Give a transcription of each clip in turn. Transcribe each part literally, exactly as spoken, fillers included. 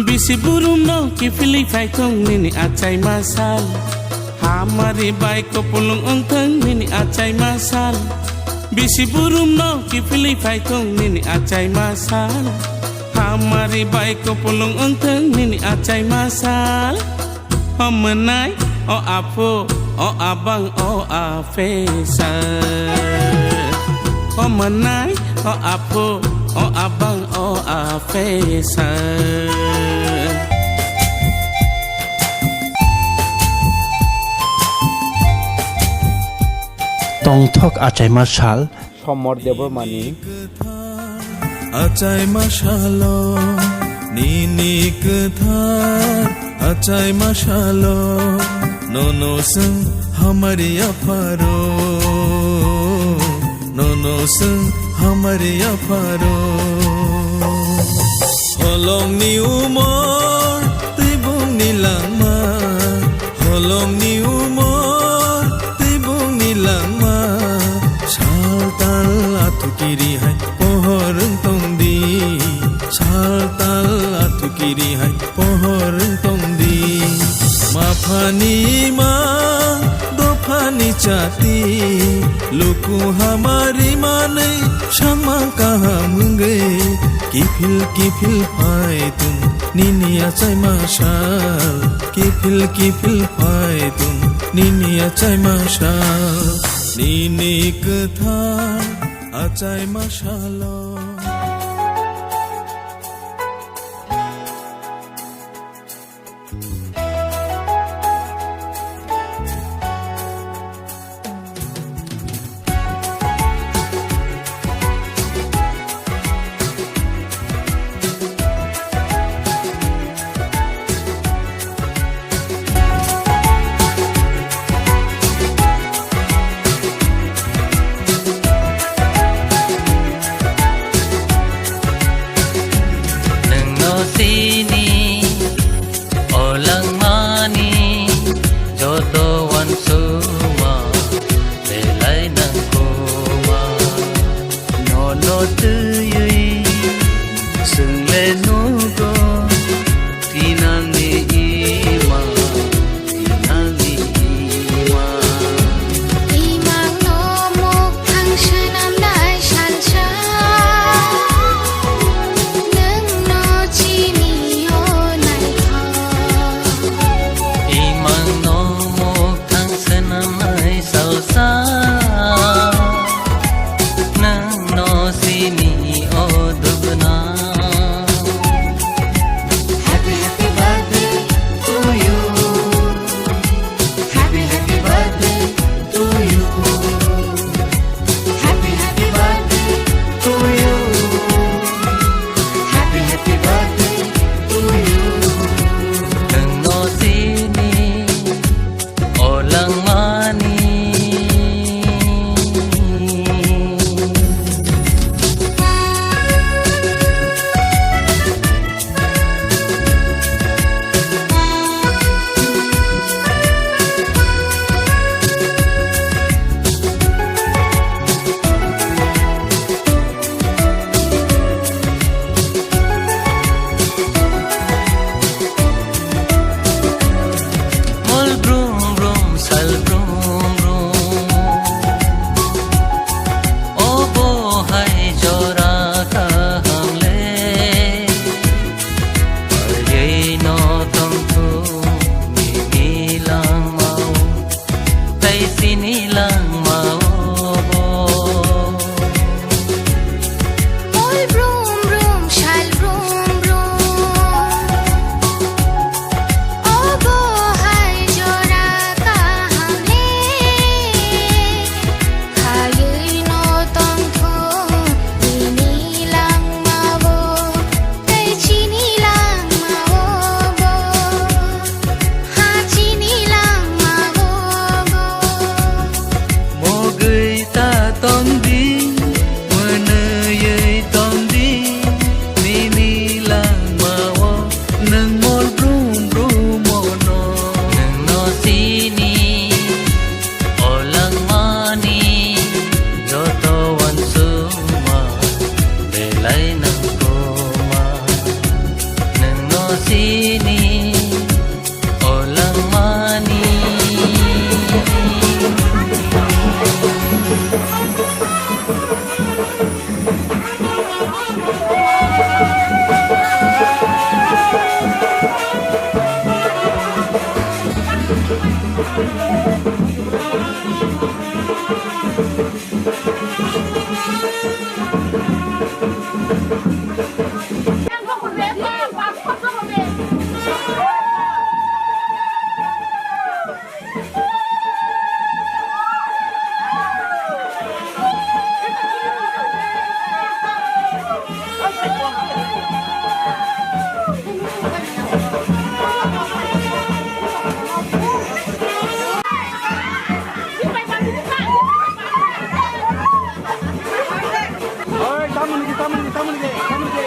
Bisi burum no kiphilwi phaithung nini achai masal. Hamari bai kopulung wngthung nini achai masal. Bisi burum no kiphilwi phaithung nini achai masal. Hamari bai kopulung wngthung nini achai masal. O mwnai, o aphu, o abang, o apesa. O mwnai, o aphu, o abang, o apesa. Tongthok achaima sal. Somor Debbarmani. Achaima salo, nini kwthar achaima salo, nono swng hamari apharo, nono swng hamari apharo. Holongni umor, twi bumni langma, holongni umor, twi bumni langma, sal tal athu kiri hai pohor wng tong di, sal tal athu kiri hai pohor wng tong di. Maphani ma, dophani chati, luku hamari manwi, sangma kaham wngwi, kiphil kiphil phai tong nini achaima sal, kiphil kiphil phai tong nini achaima sal, nini kwthar achaima salo. Nwngno sini, o langmani joto uansukma belai nangkukma. Nono twiwi chwng le nugo, tinangni ima, tinangni ima. Imangno mukthang swnamnai salsa, nwngno chini o naithok. Imangno mukthang swnamnai salsa, nwngno sini o dugna. Happy, happy birthday to you. Happy, happy birthday to you. Happy, happy birthday to you. Happy, happy birthday to you. Nwngno sini o langmani. Mol brum brum, sal brum brum. Obo hai jora kaham le. Paiwi no tongthung nini langmao. Tai sini langmao bo. Mol brum brum, sal brum brum. Obo hai jora kaham le. Khaiwi no tongthung nini langmao. Tai chini langmao bo. Ha chini langmao bo. Mogwi ta tongdi, mwnwiwi tongdi, nini langmao nwng mol brum brum ono. Nwngno sini o langmani joto uansukma belai nangkukma. Nwngno Oi, tamoni ki, tamoni ki, tamoni ki, tamoni ki.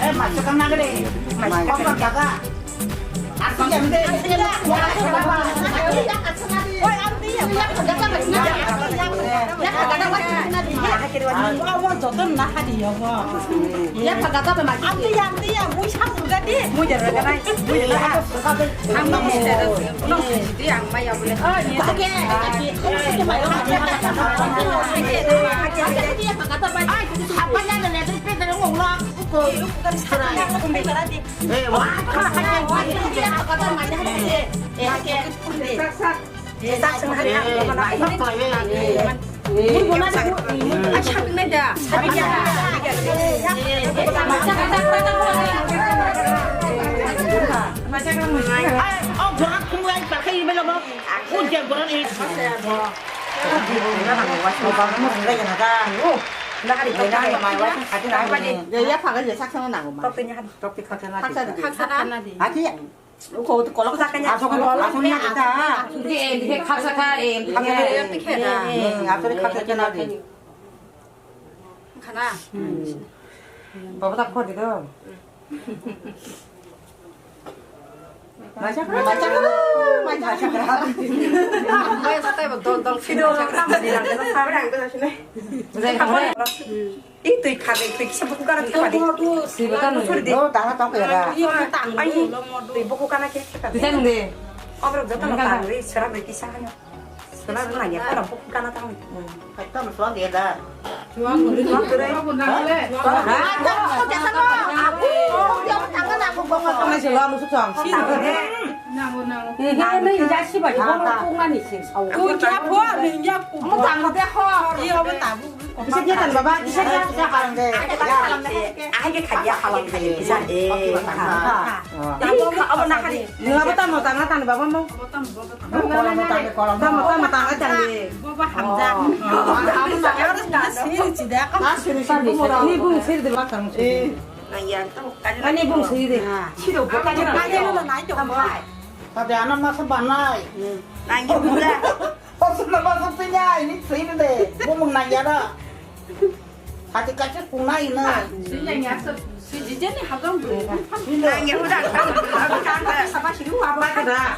Eh, masuk kang nagari. Masuk kang kaka. Aku yang deh. Awan joton na hadi ya, wa. Ya, pagata ba magi. Ang tiya, ang tiya, mui sa purga di. Mui jara ga nai. Mui jara ga. Ang no mui jara. No mui di ang maya bole. Oh, ni. Oke, oke. Oke, maya. Oke, oke. Apa na na na pe da ngong la. Ko. Eh, wa. Oke. Sak, sak. Nahari, nahari, mai wai, khati nahari. Ya, ya, phaga je, saksa na nango, ma. Tok tini hari. Tok ti khati nahari. Saksa di. Saksa na di. Hati. Uko tu kolok saksa. Asok ni, asok ni hati ta. Di, di, khaksa kha, eh, di. Khaksa na di. Eh, asok ni khaksa kha na di. Khana. Baba tak khodi do. Maisa kra, maisa kra, maisa kra. Maisa kra. Maisa kra. Dol, dol, sido, sido. Maisa kra. Ih, twi kha, twi kisa buku kana kha di. Sibo tang. Suri di. Oh, tang, tang, ya. Ai, twi buku kana khe kha di. Tang di. Obrok joto no tang di, sera di kisa hanya. Sera di nanya, kana buku kana tang. Kata no suang dia dah. Suang dia. Suang dia. Hah? Tang na buku. Tang na sih lo, musuk sang. Nango, nango. Eh, eh, ini injak sih, Pak. Kamu kok nggak nih, sih? Tuh, dia apa? Injak apa? Kamu tangkap ya, kok? Iya, apa tabu? Bisa dia kan, Baba? Bisa dia, bisa kan? Aja kan salam deh. Aja kan dia salam deh. Bisa deh. Ini apa tamu tangga tangga Baba mau? Mau tamu, mau tamu. Tamu, tamu tangga tangga. Baba hamjak. Harus nasi, tidak. Nasi, nasi, ini bung sih di belakang sih. Ini bung sih deh. Sih dong, bukan. Tadi anak masa banai. Nangya buda. Hosun na hosun pinya ini sini deh. Bumung nangya dah. Hati kaca punai na. Sini nangya se, si jijeni habang bu. Nangya buda. Sama sini apa kada?